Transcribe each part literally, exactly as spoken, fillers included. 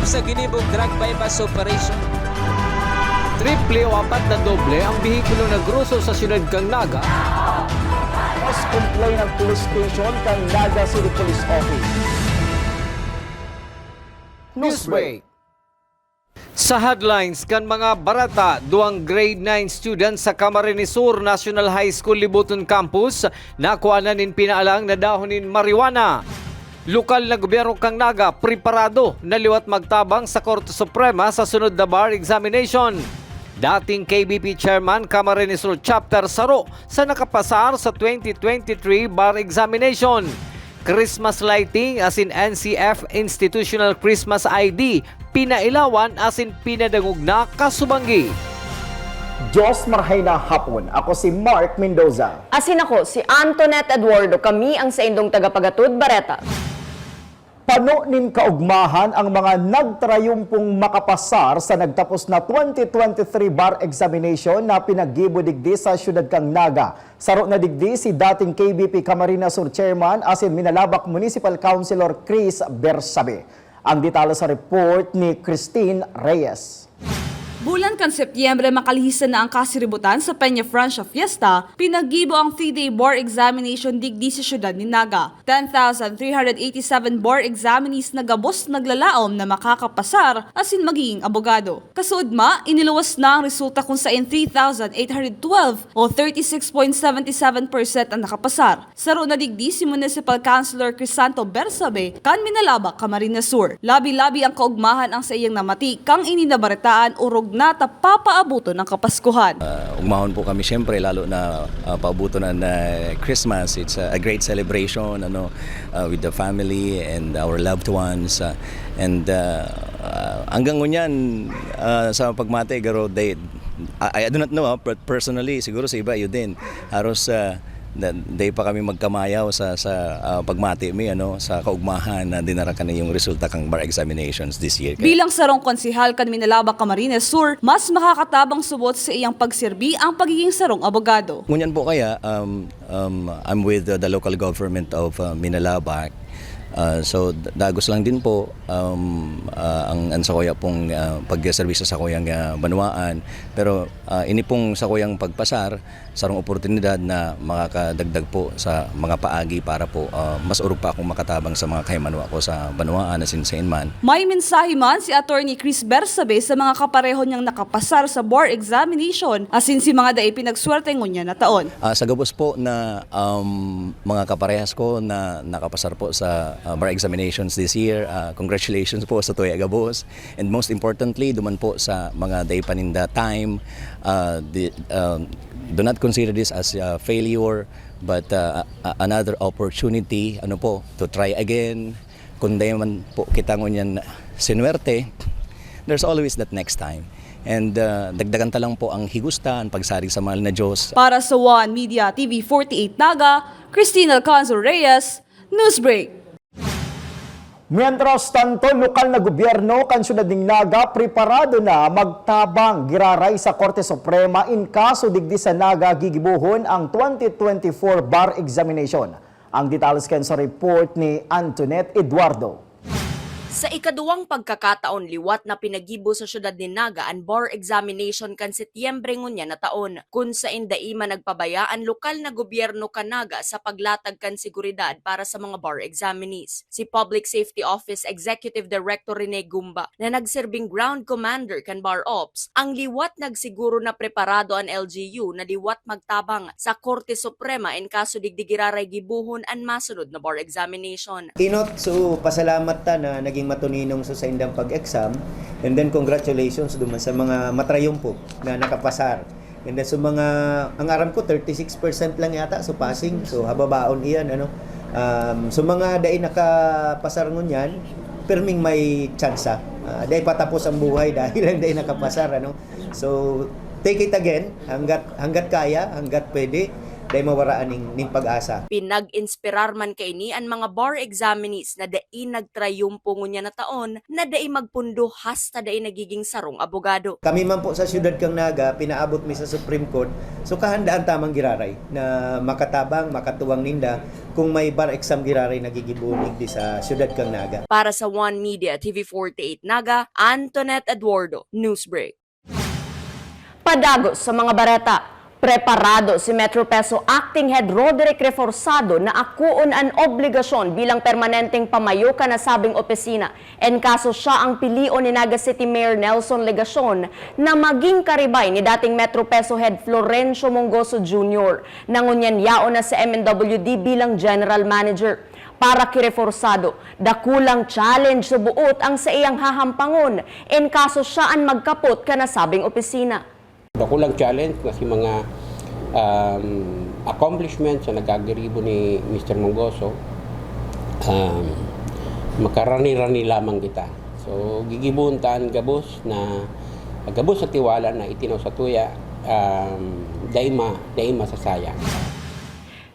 Sa ginibong drug buy-bust operation. Triple o apat na doble ang behikulo na groso sa siyudad kan Naga. Mas complain ang police station kan Naga City Police Office. Newsbreak. Sa headlines kan mga bareta, duwang grade nine students sa Camarines Sur National High School Libuton Campus nakuha na nin pinaalang na dahon nin marijuana. Lokal na gobyerno kan Naga preparado na liwat magtabang sa Korte Suprema sa sunod na bar examination. Dating K B P Chairman, Camarines Sur Chapter saro sa nakapasar sa twenty twenty-three bar examination. Christmas lighting asin N C F Institutional Christmas I D, pinailawan asin pinadangog na kasubanggi. Diyos marhay na hapon. Ako si Mark Mendoza. Asin ako, si Antoinette Eduardo. Kami ang saindong tagapagatod, Bareta. Pano nin kaugmahan ang mga nagtrayumpong makapasar sa nagtapos na twenty twenty-three bar examination na pinaggibo digdi sa siyudad kan Naga. Saro na digdi si dating K B P Camarines Sur Chairman asin Minalabac Municipal Councilor Chris Bersabe. Ang detalye sa report ni Christine Reyes. Bulan kan Setyembre, makalihis na ang kasiributan sa Peña Francia Fiesta, pinaggibo ang three-day bar examination digdi sa siyudad nin Naga. Ten thousand three hundred eighty-seven bar examinees na gabos naglalaom na makakapasar asin magiging abogado. Kasuodma, iniluwas na ang resulta kun saen three thousand eight hundred twelve o thirty-six point seventy-seven percent ang nakapasar. Saro na digdi si Municipal Councilor Crisanto Bersabe kan Minalabac, Camarines Sur. Labi-labi ang kaugmahan ang saiyang namati kan ini na baretaan orog na ta papaaboton ang Kapaskuhan. Ah, ugmahon po kami siyempre, lalo na, ah, paaboton ang, ah, Christmas. It's a, a great celebration, ano, ah, with the family and our loved ones. Ah, and, ah, ah, hanggang ngunyan, ah, sa pagmati, garo, they, I, I do not know, ah, but personally, siguro sa iba, yun din. Haros, ah, na, di pa kami magkamayaw sa, sa, ah, pagmati mi, ano, sa kaugmahan na dinara kan yung resulta kan bar examinations this year. Kaya Bilang sarong konsehal kan Minalabac, Camarines Sur, mas makakatabang subot sa iyang pagserbi ang pagiging sarong abogado. Ngunyan po kaya, um, um, I'm with, uh, the local government of, uh, Minalabac. Uh, so, d-, dagos lang din po, um, uh, ang, ang sakuya pong, uh, pagserbisyo sa sakuyang, uh, banwaan. Pero, uh, ini pong sakuyang pagpasar, sarong oportunidad na makakadagdag po sa mga paagi para po, uh, mas orog pa akong makatabang sa mga kahimanwa ko sa banwaan asin sain man. May mensahe man si Attorney Chris Bersabe sa mga kapareho niyang nakapasar sa bar examination asin si mga dai pinagswerte ngunyan na taon. Ah, sa gabos po na, um, mga kaparehas ko na nakapasar po sa, ah, bar examinations this year, ah, congratulations po sa tuya gabos. And most importantly, duman po sa mga dai pa ninda time, ah, di, um, do not consider this as a failure, but, ah, a-, another opportunity, ano po, to try again. Kung dai man po kita ngunyan sinuwerte, there's always that next time. And, ah, dagdagan ta lang po ang higusta, ang pagsarig sa mahal na Diyos. Para sa One Media T V forty-eight Naga, Christine Alcanzar Reyes, Newsbreak. Mientras tanto, lokal na gobyerno kan siyudad nin Naga preparado na magtabang giraray sa Korte Suprema in kaso digdi sa Naga gigibohon ang twenty twenty-four bar examination. Ang detalye kan sa report ni Antoinette Eduardo. Sa ikaduwang pagkakataon, liwat na pinagibo sa siyudad nin Naga an bar examination kan Setyembre ngunyan na taon, kun saen dai man nagpabaya an lokal na gobyerno kan Naga sa paglatag kan seguridad para sa mga bar examinees. Si Public Safety Office Executive Director Rene Gumba, na nagserbing ground commander kan bar ops, ang liwat nagsiguro na preparado an L G U na liwat magtabang sa Korte Suprema in kaso digdi giraray gibohon an masunod na bar examination. Inot, so pasalamat ta na naging matuninong so saindang pag-exam, and then congratulations duman sa mga matrayumpo na nakapasar. And then so mga, ang aram ko, thirty-six percent lang yata so passing, so hababaon iyan, ano. Um, so mga dai nakapasar ngunyan, pirming may tsansa. Ah, dai patapos ang buhay dahil lang dai nakapasar, ano. So take it again, hanggat, hanggat kaya, hanggat pwede. Dai mawaraan ning, ning pag-asa. Pinag-inspirar man kaini an mga bar examinees na dai nagtrayumpo ngunyan na taon na dai magpundo hasta dai nagiging sarong abogado. Kami man po sa siyudad kan Naga, pinaabot mi sa Supreme Court, so kahandaan ta man giraray na makatabang, makatuwang ninda kung may bar exam giraray na gigibohon digdi sa siyudad kan Naga. Para sa One Media T V forty-eight Naga, Antoinette Eduardo, Newsbreak. Padagos sa mga bareta. Preparado si Metro Peso Acting Head Roderick Reforzado na akoon an obligasyon bilang permanenteng pamayo kan nasabing opisina, en kaso siya ang pilion ni Naga City Mayor Nelson Legacion na maging karibay ni dating Metro Peso Head Florencio Mongoso Junior, na ngunyan yaon na sa M N W D bilang General Manager. Para ki Reforzado, dakulang challenge sa buot ang saiyang hahampangon, en kaso siya an magkapot kan nasabing opisina. Dakulang challenge na si mga, um, accomplishments na nagkagiribo ni Mister Mongoso, um, makarani-rani lamang kita. So, gigibohon ta an gabos na, gabos sa tiwala na itinaw sa tuya, um, dai ma-, dai masasayang.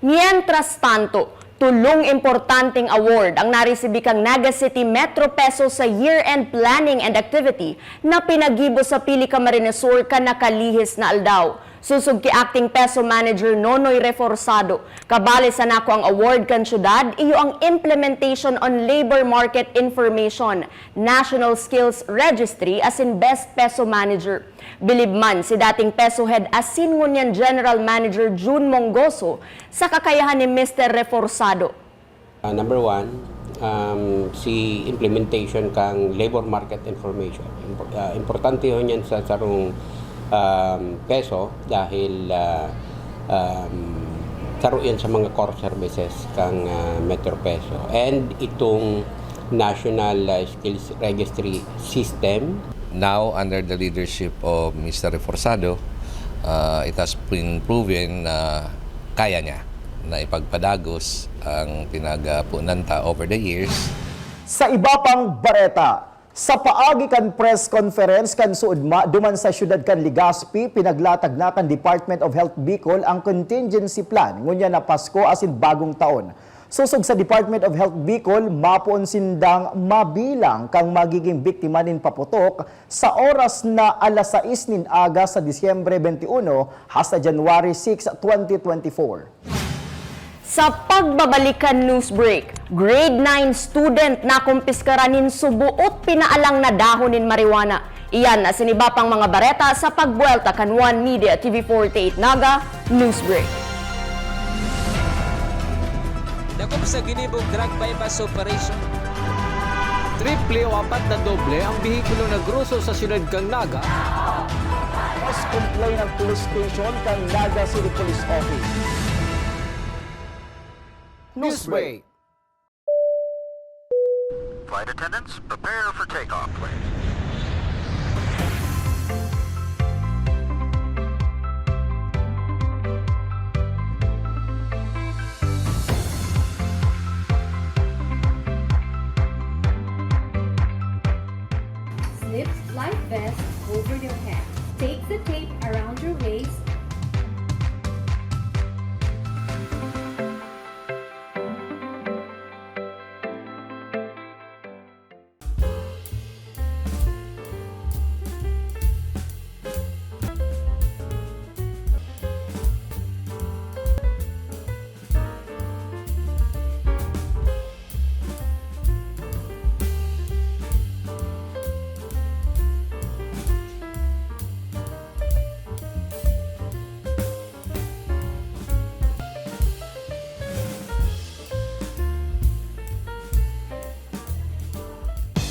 Mientras tanto, tolong importanteng award ang naresibi kan Naga City Metro Peso sa Year-End Planning and Activity na pinaggibo sa Pili Camarines Sur kan nakalihis na aldaw. Sosog ki Acting Peso Manager Nonoy Reforzado, kabali sa nakuang award kan syudad, iyo ang Implementation on Labor Market Information, National Skills Registry asin Best Peso Manager. Bilib man si dating Peso Head asin ngunyan General Manager Jun Mongoso sa kakayahan ni Mister Reforzado. Ah, number one, um, si implementation kang labor market information. Impor- ah, importante yun yan sa sarong, um, peso dahil, ah, um, saro yan sa mga core services kang, ah, Metro Peso. And itong National, ah, Skills Registry System. Now, under the leadership of Mister Reforzado, uh, it has been proven na kaya niya na ipagpadagos ang pinagpunan ta over the years. Sa iba pang bareta, sa paagi kan press conference kan suodma duman sa siyudad kan Legazpi, pinaglatag na kan Department of Health Bicol ang contingency plan ngunyan na Pasko asin Bagong Taon. Sosog sa Department of Health Bicol, mapoon sindang mabilang kan magiging biktima nin paputok sa oras na alas sais nin aga sa Disyembre twenty-one hasta January six, twenty twenty-four. Sa pagbabalik kan news break, grade nine student nakumpiskaran nin suboot pinaalang na dahon nin marijuana. Iyan asin iba pang mga bareta sa pagbuwelta kan One Media T V forty-eight Naga News Break. Dakop sa ginibong drug buy-bust operation. Triple o apat na doble ang behikulo na groso sa siyudad kan Naga. Mas complain ang police station kan Naga City Police Office. Newsbreak. Flight attendants, prepare for takeoff, please. Slip life vest over your head. Take the tape around your waist.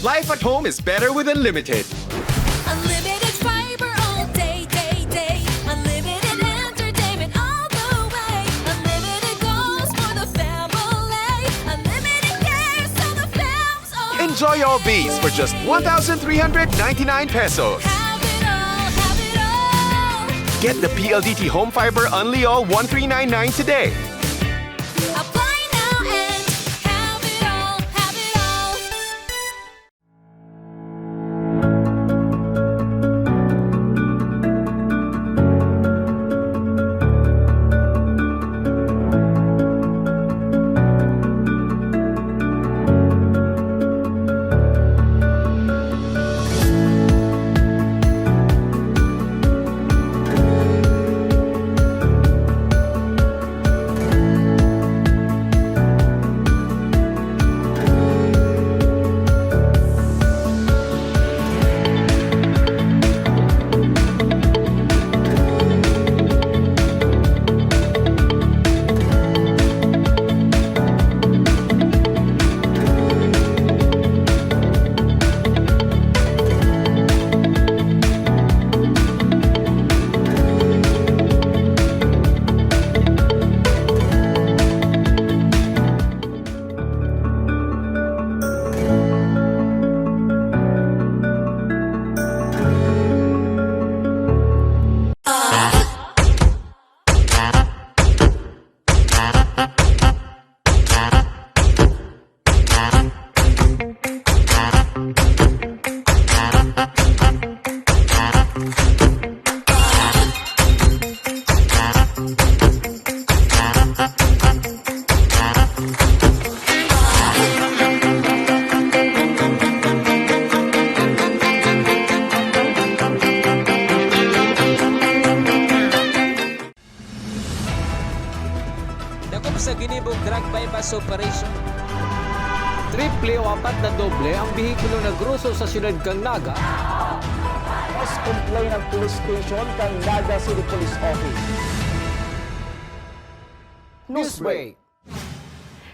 Life at home is better with Unlimited. Unlimited fiber all day, day, day. Unlimited entertainment all the way. Unlimited goals for the family. Unlimited cares so the fam's all. Enjoy all these for just one thousand three hundred ninety-nine pesos. Have it all, have it all. Get the P L D T Home Fiber Unli All one three nine nine today. Operation. Triple o apat na doble ang behikulo na groso sa siyudad kan Naga. Mas complain ang police station kan Naga City Police Office. Newsbreak.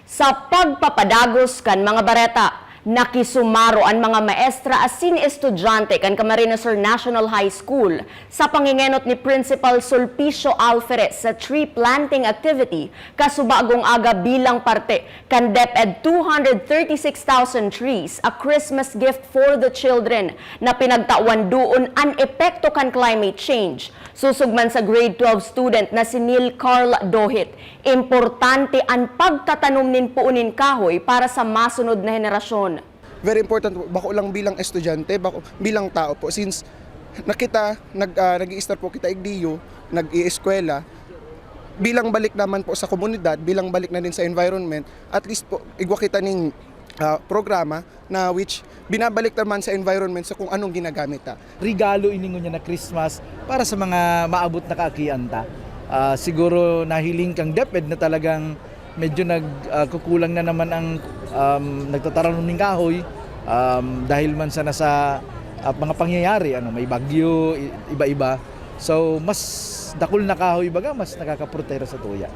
Sa pagpapadagos kan mga bareta, nakisumaro an mga maestra asin estudyante kan Camarines Sur National High School sa pangingenot ni Principal Sulpicio Alferez sa tree planting activity kasubagong aga bilang parte kan DepEd two hundred thirty-six thousand Trees, a Christmas Gift for the Children na pinagtawan duon an epekto kan climate change. Sosog man sa grade twelve student na si Neil Carl Dohit, importante an pagtatanom nin puon nin kahoy para sa masunod na henerasyon. Very important po, bako lang bilang estudyante, bako bilang tao po, since nakita, nag, ah, nag-i-start po kita igdiyo, nag-ieskwela, bilang balik naman po sa komunidad, bilang balik na din sa environment, at least po, igwa kita ning, ah, programa na which binabalik naman sa environment sa kung anong ginagamit ta. Regalo ini ngunyan na Christmas para sa mga maabot na kaakian ta. Ah, siguro nahiling kang DepEd na talagang medyo nag, ah, kukulang na naman ang, um, nagtataranom ning kahoy, um, dahil man sana sa, ah, mga pangyayari, ano, may bagyo, i-, iba-iba. So, mas dakul na kahoy, baga, mas nakakaproteha sa tuya.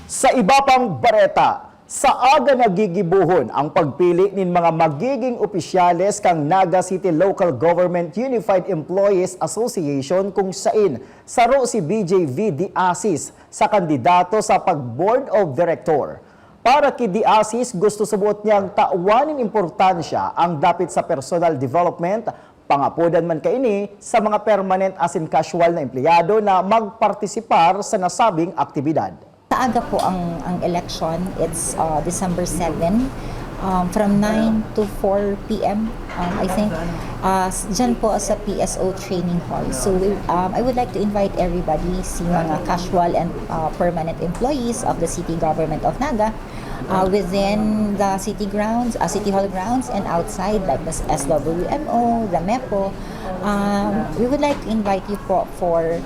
Sa iba pang bareta, sa aga nagigibohon ang pagpili nin mga magiging opisyales kan Naga City Local Government Unified Employees Association, kung sain saro si B J V De Asis sa kandidato sa pag-Board of Director. Para ki De Asis, gusto suboot niyang tawan nin importansya ang dapit sa personal development, pangapodan man kaini sa mga permanent asin casual na empleyado na magpartisipar sa nasabing aktibidad. Sa aga po ang, ang election. It's, uh, December seven, um, from nine to four p m, um, I think. Uh, s-, dyan po sa P S O Training Hall. So, we, um, I would like to invite everybody, si mga casual and, uh, permanent employees of the City Government of Naga, uh, within the city grounds, uh, City Hall grounds, and outside, like the S W M O, the MEPO. Um, we would like to invite you po for,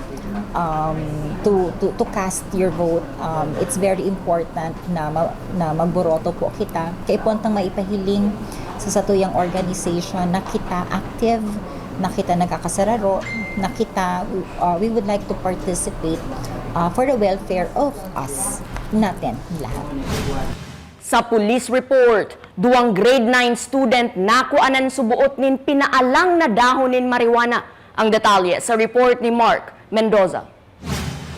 um, to, to, to cast your vote. Um, it's very important na ma-, na magboroto po kita. Kaipuhan tang maipahiling sa satuyang organization na kita active, na kita nagkakasararo, na kita, uh, we would like to participate, uh, for the welfare of us, natin lahat. Sa police report, duwang grade nine student nakuanan suboot nin pinaalang na dahon nin marijuana. Ang detalye sa report ni Mark Mendoza.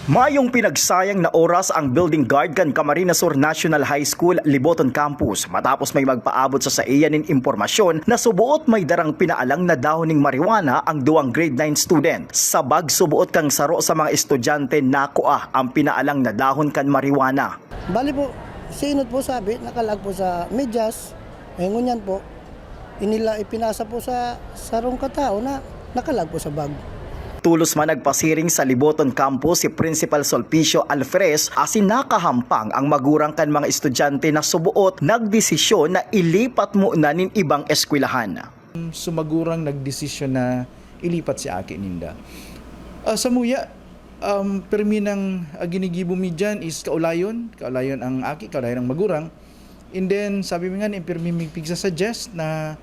Mayong pinagsayang na oras ang building guard kan Camarines Sur National High School, Liboton Campus, matapos may magpaabot sa saiya nin impormasyon na suboot may darang pinaalang na dahon ning marijuana ang duwang grade nine student. Sa bag suboot kan saro sa mga estudyante nakua ang pinaalang na dahon kan marijuana. Bali po, si Inot po sabi, nakalag po sa medyas. Eh, ngunyan po, inila, ipinasa po sa sarong katao na nakalag po sa bag. Tulos man nagpasiring sa Liboton Campus si Principal Sulpicio Alferez asin nakahampang ang magurang kan mga estudyante na suboot nagdesisyon na ilipat muna nin ibang eskwelahan. Sumagurang nagdesisyon na ilipat si aki ninda. Ah, samuya, um, permi nang, ah, ginigibo mi dyan is kaulayon, kaulayon ang aki, kaulayon ang magurang. And then, sabi mi nga ni, permi mi pigsa-suggest na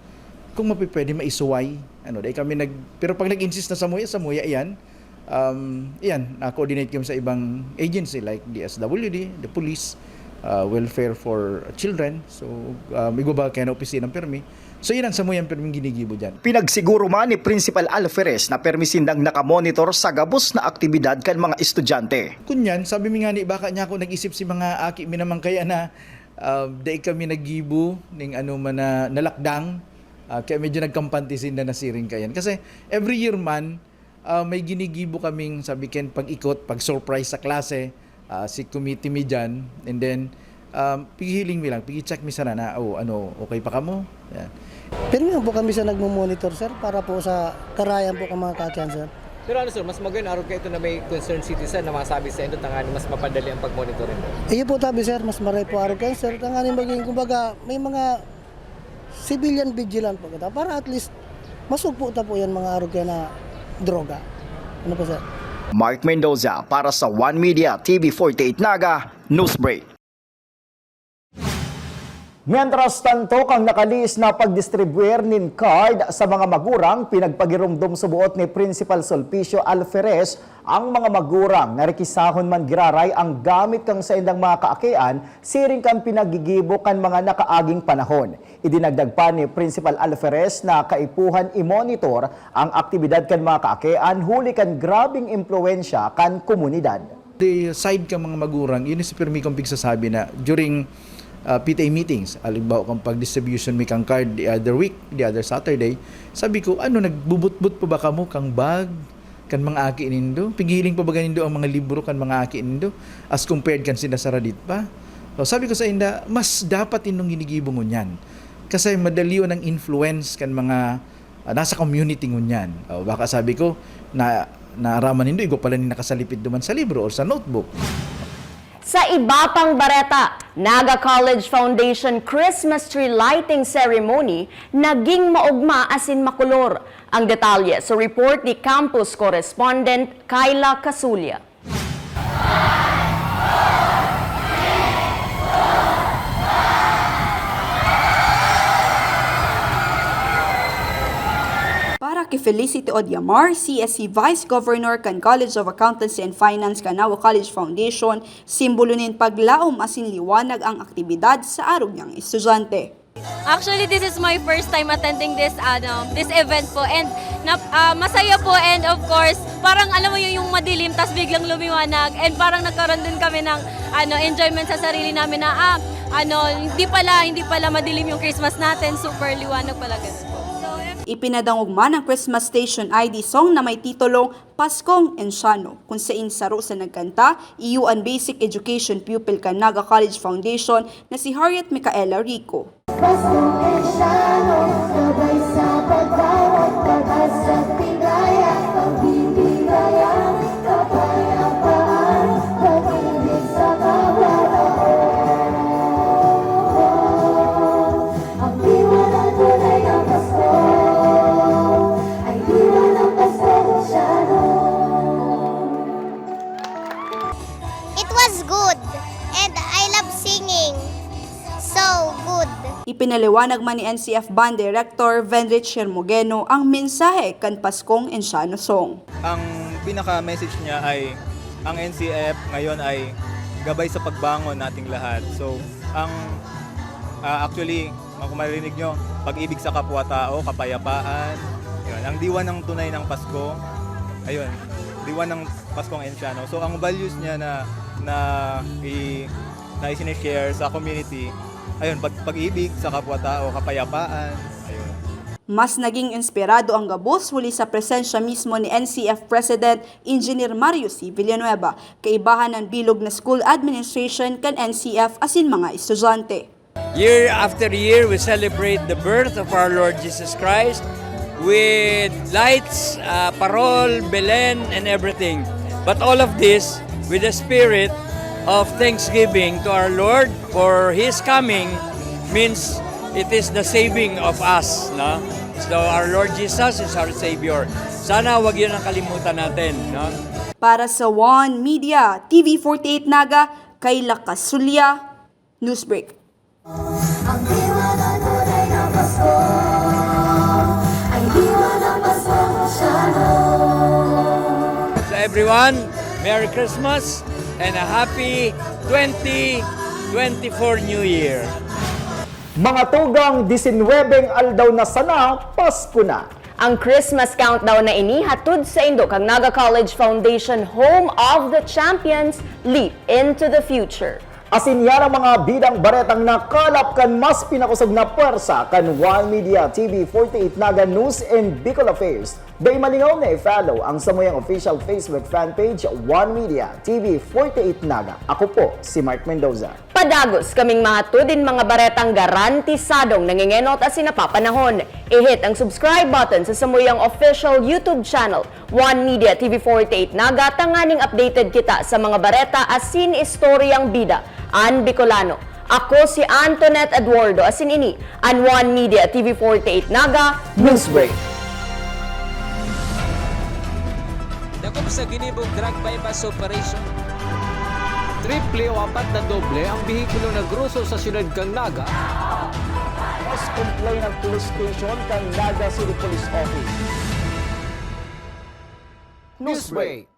kung mapipwede, maisuway. Ano, dahil kami nag-, pero pag nag-insist na samuya, samuya yan. Um, yan, na-coordinate kami sa ibang agency like D S W D, the police, uh, welfare for children. So, um, igwa ba kaya na opisina permi? So, yun ang samuyang perming ginigibo dyan. Pinagsiguro man ni Principal Alferez na permi sindang nakamonitor sa gabos na aktibidad kan mga estudyante. Kunyan, sabi mi nga ni, baka niya ako nag-isip si mga aki mi naman kaya na, ah, dai kami naggibo ning ano man na nalakdang. Ah, kaya medyo nagkampante sinda na siring kayan. Kasi every year man, ah, may ginigibo kaming, sabi ken, pag-ikot, pag-surprise sa klase, ah, si committee mi dyan, and then, um, pighihiling mi lang, pigi-check mi sana na, "Oh, ano, okay pa kamo?" Yan. Pero yun po kami sa nagmo-monitor, sir, para po sa karayan po ng mga kakiyan, sir. Pero ano, sir, mas magayon arog kaito na may concerned citizen na masabi sa indo, tanganing mas mapadali ang pag-monitoring? Iyo po, tabi, sir, mas maray po arog kayo, sir, tanganing maging, kumbaga, may mga civilian vigilant po kita para at least masugpo ta po yan mga arog kaya na droga. Ano po, sir? Mark Mendoza para sa One Media, T V forty-eight Naga, Newsbreak. Mientras tanto, kan nakalihis na pagdistribuir nin card sa mga magurang, pinagpagiromdom suboot ni Principal Sulpicio Alferez ang mga magurang na rikisahon man giraray ang gamit kan saindang mga kaakian siring kan pinagigibo kan mga nakaaging panahon. Idinagdag pa ni Principal Alferez na kaipuhan i-monitor ang aktibidad kan mga kaakian huli kan grabeng impluwensya kan komunidad. The side kan mga magurang, yun yung sa pirmi kong pigsasabi na during, ah, P T A meetings, halimbawa kan pag-distribution mi kan card the other week, the other Saturday, sabi ko, "Ano, nagbubutbut pa ba kamo kan bag kan mga aki nindo? Pighihiling pa ba nindo ang mga libro kan mga aki nindo as compared kan sinda sa radit pa?" So, sabi ko sainda, mas dapat nindong ginigibo ngunyan. Kasi madali ang influence kan mga, ah, nasa community ngunyan. O, baka sabi ko, na, naaraman nindo, igwa pala nin nakasalipid duman sa libro or sa notebook. Sa iba pang bareta, Naga College Foundation Christmas Tree Lighting Ceremony naging maogma asin makolor. Ang detalye sa report ni campus correspondent Kyla Casulia. Para ki Felicity Odiamar, C S C Vice Governor kan College of Accountancy and Finance kan Naga College Foundation, simbolo nin paglaom asin liwanag ang aktibidad sa arog niyang estudyante. Actually, this is my first time attending this, ano, this event po. And nap-, ah, masaya po, and of course, parang alam mo yun, yung madilim, tas biglang lumiwanag. And parang nagkaroon din kami ng, ano, enjoyment sa sarili namin na, ah, ano, hindi pala, hindi pala madilim yung Christmas natin, super liwanag pala, ganun po. So, if Ipinadangog man ang Christmas Station I D song na may titulong Paskong Ensyano, kung sain saro sa nagkanta, iyo an Basic Education pupil kan Naga College Foundation na si Harriet Micaela Rico. Paskong Ensyano, sabay sa pagbaon, pag-asa, tigaya, pagbibigayan, kapayapaan, pag-ibig sa kapwa-tao. Ang diwa ng tunay na Pasko ay diwa ng Paskong Ensyano. It was good, and I love singing. So good. Ipinaliwanag man ni N C F Band Director Venrich Hermogeno ang mensahe kan Paskong Ensyano Song. Ang pinaka-message niya ay ang N C F ngayon ay gabay sa pagbangon nating lahat. So, ang, ah, actually, kung marinig nyo, pag-ibig sa kapwa-tao, kapayapaan, yun, ang diwa ng tunay ng Pasko, ayun, diwa ng Paskong Ensyano. So, ang values niya na, na i-, na isinishare sa community, ayun, pag-, pag-ibig sa kapwa-tao, kapayapaan, ayun. Mas naging inspirado ang gabos huli sa presensya mismo ni N C F President Engineer Mario C. Villanueva, kaibahan ng bilog na school administration kan N C F asin mga estudyante. Year after year, we celebrate the birth of our Lord Jesus Christ with lights, uh, parol, Belen, and everything. But all of this with the spirit of thanksgiving to our Lord for His coming means it is the saving of us, no? So our Lord Jesus is our Savior. Sana wag yun ang kalimutan natin, no? Para sa One Media, T V forty-eight Naga, Kyla Casulia, Newsbreak. Ang diwa ng tunay na Pasko ay diwa ng Paskong Ensyano. So everyone, Merry Christmas and a happy twenty twenty-four New Year. Mga tugang, disinwebeng aldaw na sana, Pasko na. Ang Christmas countdown na ini hatod saindo kan Naga College Foundation, home of the champions. Leap into the future. Asin yan ang mga bidang baretang nakalap kan mas pinakosog na pwersa kan One Media T V forty-eight Naga News and Bicol Affairs. Dai malingaw na i-follow ang samuyang official Facebook fan page, One Media T V forty-eight Naga. Ako po si Mark Mendoza. Padagos kaming mahatod nin mga baretang garantisadong nangengenot asin napapanahon. I-hit ang subscribe button sa samuyang official YouTube channel, One Media T V forty-eight Naga, tanganing updated kita sa mga bareta asin istoryang bida an Bicolano. Ako si Antoinette Eduardo, asin ini an One Media T V forty-eight Naga Newsbreak. Dakop sa ginibong drug buy-bust operation. Triple o apat na doble ang behikulo na groso sa siyudad kan Naga. Complaint ang police station kan Naga City Police Office. Newsbreak.